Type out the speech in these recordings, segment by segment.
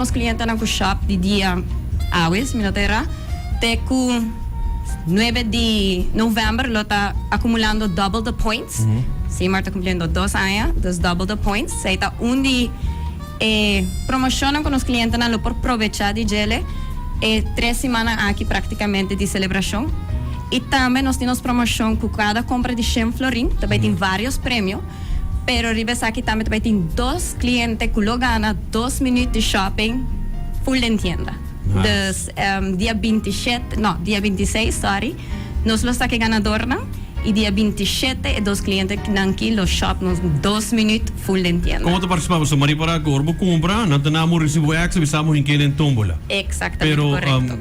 Nos clientenan cu shop di dia awe, si mi no ta erá, te cu nuebe di november lo ta acumulando double the points. Simar ta cumpliendo dos aña, dus double the points. Esey ta un di e promocionnan cu nos clientenan lo por probecha di djele e tres simannan aki practicamente di celebracion. Y tambe nos tin nos promocion cu cada compra di shen florin ta bay tin varios premio. Pero riba esaki tambe ta bay tin dos cliente cu lo gana dos minuut di shopping full den tienda. Dus dia bintishete, no, dia bintiseis, sorry, nos lo saca e ganadornan y dia bintishete e dos clientenan ki lo shop nos dos minuut full den tienda. Como ta participa boso? Mari para cu ora bo cumpra, nan ta na bo recibo extra bisa bo hinke den tombola. Exactamente, correcto.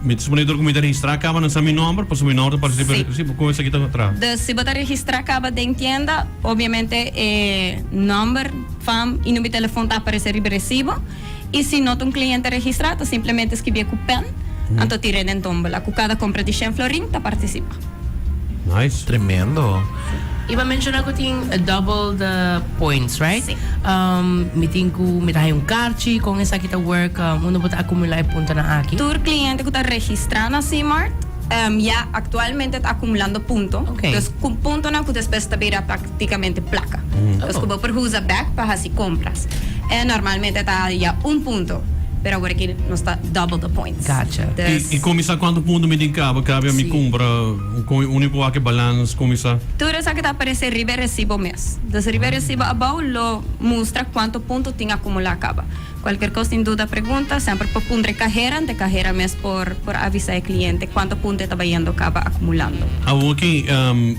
Mi ta supone dor ku mi ta registrá kaba nan sa mi nòmber, pasobra mi nòmber ta parse Sí. Sí, kon esaki ta traha? Dus si bo ta registrá kaba den tienda, obviamente e nòmber, fam i number di telefòn ta aparesé riba e resibo. I si no ta un kliente registrá, ta simplemente skibié ku pèn, anto tir'é den tómbola. Ku kada kompra di shen florin ta partisipá. Nice. Tremendo. I bo a menciona cu tin double the points, right? Si. Mi tin cu mi ta haya un karchi, con esaki ta work? Unda bo ta acumula e puntonan aki? Tur cliente cu ta registra na Cmart ya actualmente ta acumulando punto. Ok. Dus cu puntonan cu despues ta bira practicamente placa. Dus cu bo por usa bek pa haci compras. E normalmente ta ya un punto, pero awor aki nos ta double the points. Gotcha. Dus. I cuminsa cuanto punto mi tin caba cabe a mi Si. cumpra? Con e unico wak e balans cuminsa. Tur esaki ta aparece riba e recibo mes. Dus riba e recibo abou lo mustra cuanto punto tin acumula caba. Cualkier cos tin duda pregunta semper por puntra e cahera ante cahera mes por por avisa e cliente cuanto punto e ta bayendo caba acumulando. Awoki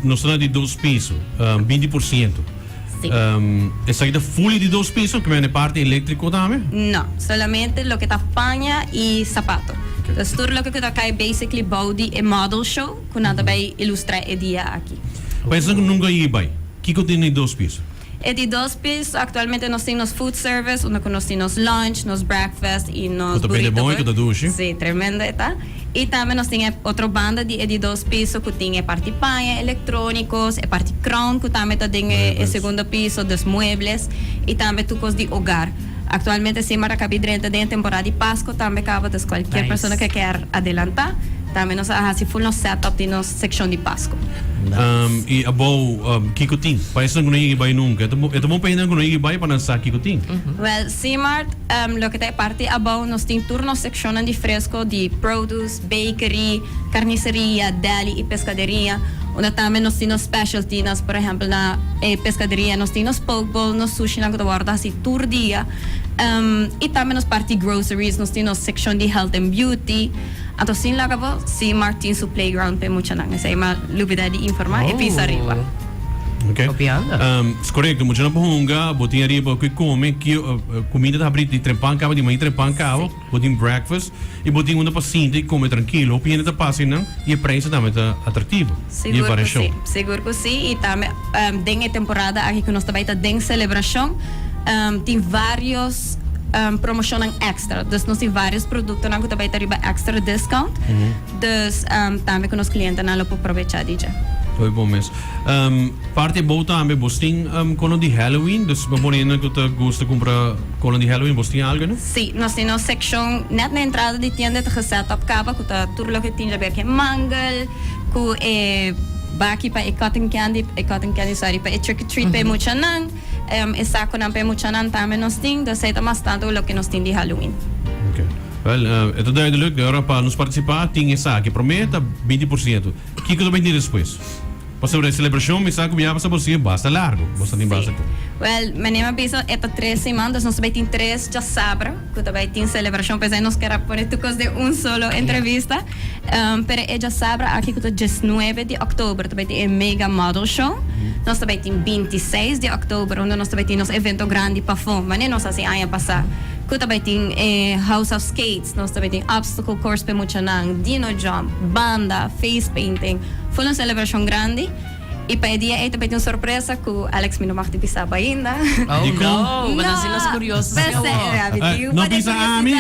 nos ta na di dos piso, 20%. Si. Esaki ta fully di dos piso, ke mende parti eléktriko tambe? No, solamente loke ta paña i sapato. Ok. Dus tur loke ku ta kai basically bou di e model show ku nan ta bai ilustrá e dia aki. Pa esnan ku nunka a bai, kiko tin na e dos piso? E di dos piso aktualmente nos tin nos food service unda ku nos tin nos lunch, nos breakfast i nos Ku ta bende burrito bon i ku ta dushi. Si, tremendo e ta. I tambe nos tin e otro banda di e di dos piso ku tin e parti paña, electronicos, e parti crown ku tambe ta den e segundo piso, dus muebles i tambe tur kos di hogar. Aktualmente Simar a kabi drenta den e temporada di Pasko tambe kaba, dus kualkier persona ku kier adelantá, tambe nos a hasi ful nos setup di nos sekshon di Pasko. I abou kiko tin? Pa esnan ku no yega bai nunka, e ta bon pa hendenan ku no yega bai pa nan sa kiko tin. Wèl, Simar loke ta e parti abou nos tin tur nos sekshonnan di fresko di produce, bakery, karniseria, deli i peskaderia, unda tambe nos tin nos specialtynan, por ehèmpel na e peskaderia nos tin nos poke bowl, nos sushinan ku ta wòrdu hasi tur dia, i tambe nos parti groceries, nos tin nos sekshon di health and beauty. Anto sin laga bo, si Mark tin su playground p'e muchanan. Esei m'a lubida di informa e pisa ariba. Ok. Hopi anda. Es korekto, muchanan por hunga, bo tin ariba ku kome, ki kuminda ta habri di trempan kaba, di mainta trempan kaba, bo tin breakfast i bo tin unda pa sinta i kome trankilo. Hopi hende ta pasa einan i e prijsnan tambe ta atraktivo i e Sigur ku variashon. si, sigur ku si. I tambe den e temporada aki ku nos ta bai ta den selebrashon, tin varios promoshonnan extra. Dus nos tin varios productonan cu ta bay ta riba extra discount. Dus tambe cu nos clientenan lo por probecha di dje. Hopi bon mes. Parti abou tambe bos tin kono di Halloween? Dus bo pone hende cu ta gusta cumpra kono di Halloween, bos tin algo no? Si, nos tin nos seccion net na entrada di tienda ta geset up caba cu ta tur loke tin jaber cu e mangel, cu e baki pa e cotton candy, e cotton candy sorry, pa e trick or treat pa e muchanan. E saconan pa e muchanan tambe nos tin, dus ei ta mas tanto loke nos tin di Halloween. Ok. Wel, e ta duidelijk, de ora pa nos participa tin esaki. Prome ta 20%. Kiko ta bini despues? Pasobra e celebracion mi sa cu bia pasa por si basta largo. Bo sa tin basta Sí. cu. Wel, meneer a bisa e ta tres siman, dus nos ta bay tin tres djasabra cu ta bay tin celebracion. P'esei nos kier a pone tur cos den un solo entrevista. Pero e djasabra aki ku ta diesnuebe di òktober ta bai tin e Mega Model Show. Nos ta bai tin bintiseis di òktober unda nos ta bai tin nos evento grandi pafó manera nos hasi aña pasá ku ta bai tin e House of Skates, nos ta bai tin obstacle course pa e muchanan, dino jump, banda, face painting, ful un selebrashon grandi. I pa e dia ei ta bai tin un sorpresa ku Alex mi no mag di bisa bo ainda. Oh Dikon? no, bo ta hasi nos kurioso si awor. No bisa ami,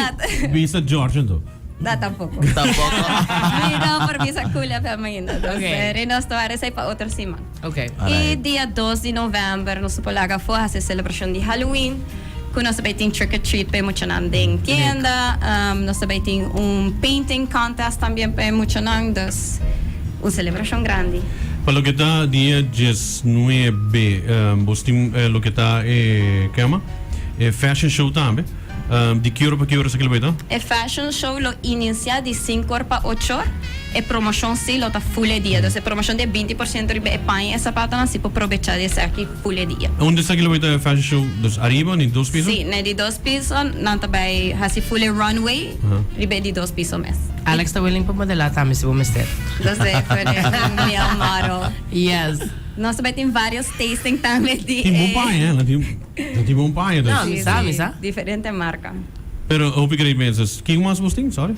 bisa George anto. No, tampoco. Tampoco. Mi no por bisa Cool FM ainda. Dus Ok. eh, nos ta wara esei pa otro siman. Ok. I dia 2 di november nos ta por laga afó hasi e celebracion di Halloween. Cu nos tambe tin trick or treat pa e muchanan den tienda. Nos tambe tin un painting contest tambe pa e muchanan. Dus un celebracion grandi. Pa loke ta dia diesnuebe bos tin loke ta e ke yama e fashion show tambe. Di ki ora pa ki ora esaki lo bay ta? E fashion show lo inicia di sinku or pa ocho or. E promocion si lo ta full e dia. Dus e promocion di e 20% riba e paña y e zapatonan si por probecha di esaki full e dia. Unda esaki lo bay ta e fashion show? Dus ariba ni dos piso? Si, na e di dos piso nan ta bay haci full e runway riba e di dos piso mes. Alex ta willing pa modela tambe si bo mester. Dus e por e un male model. Yes. Nos ta bay tin varios tasting tambe di e. Tin bon paña, eh. Nan tin bon paña dus. No, mi sa, mi sa. Diferente marca. Pero hopi great mensas. Kiko mas bos tin? Sorry.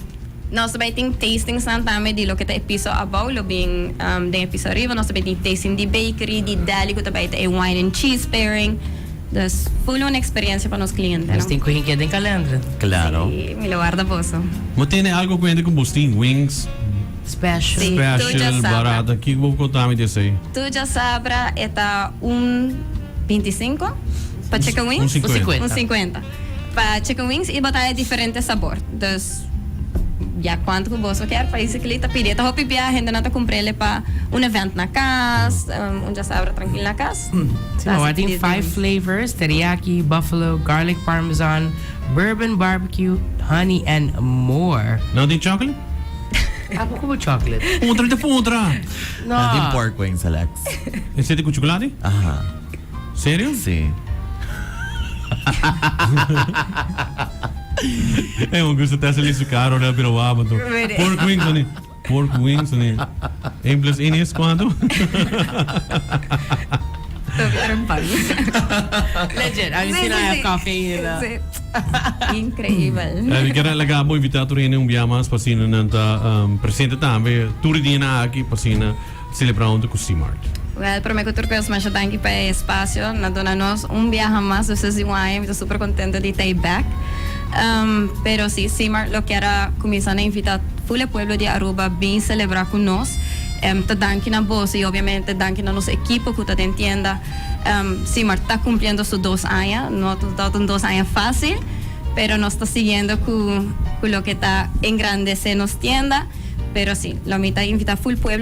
Nos ta bay tin tastingsnan tambe di loke ta e piso abou, lo bin den e piso ariba. Nos ta bay tin tasting di bakery, di deli cu ta bay ta e wine and cheese pairing. Dus full un experiencia pa nos clientenan. Nos tin cu hinkia den kalender. Claro. Si, mi lo warda boso. Bo tene algo cu hende cu bos tin? Wings? Special. Si, tur Special, djasabra. barata. Kiko bo conta mi di esey? Tur djasabra e ta un binticinco pa chicken wings. Un cincuenta. Un cincuenta. Pa chicken wings y bo ta haya diferente sabor. Dus ya cuanto cu boso kier basically ta pidi. E ta hopi bia hendenan ta cumprele pa un event na cas, un djasabra trankil na cas. Si, ma bo tin five flavors, teriyaki, buffalo, garlic parmesan, bourbon barbecue, honey and more. Nan tin chocolate? Abo cu bo chocolate? Puntra mi ta puntra. No. Nan tin pork wings, Alex. Esei cu chocolate? Aha. Serio? Si. Ey, mi gusta Tessa li su caro na bira waba to. Pork wings ani. Pork wings ani. Eén plus één is cuanto? Legit, I still have coffee. You know. Si. Increíbel. Eh, mi kier laga bo invita tur hende un bia mas pa asina nan ta um, presente tambe tur e dianan aki pa asina celebra hunto cu Simart. Wel, prome cu tur cos, masha danki pa e espacio. Na duna nos un biaha mas despues di un aña. Mi ta super contento di ta back. Um, pero si, Simart lo kier a cuminsa na invita full e pueblo di Aruba bin celebra cu nos. Um, ta danki na boso y obviamente danki na nos equipo cu ta den tienda. Um, Simart ta cumpliendo su dos aña. No ta un dos aña facil, pero nos ta siguiendo cu, cu loke ta engrandece nos tienda. Pero si, lo mi ta invita full pueblo.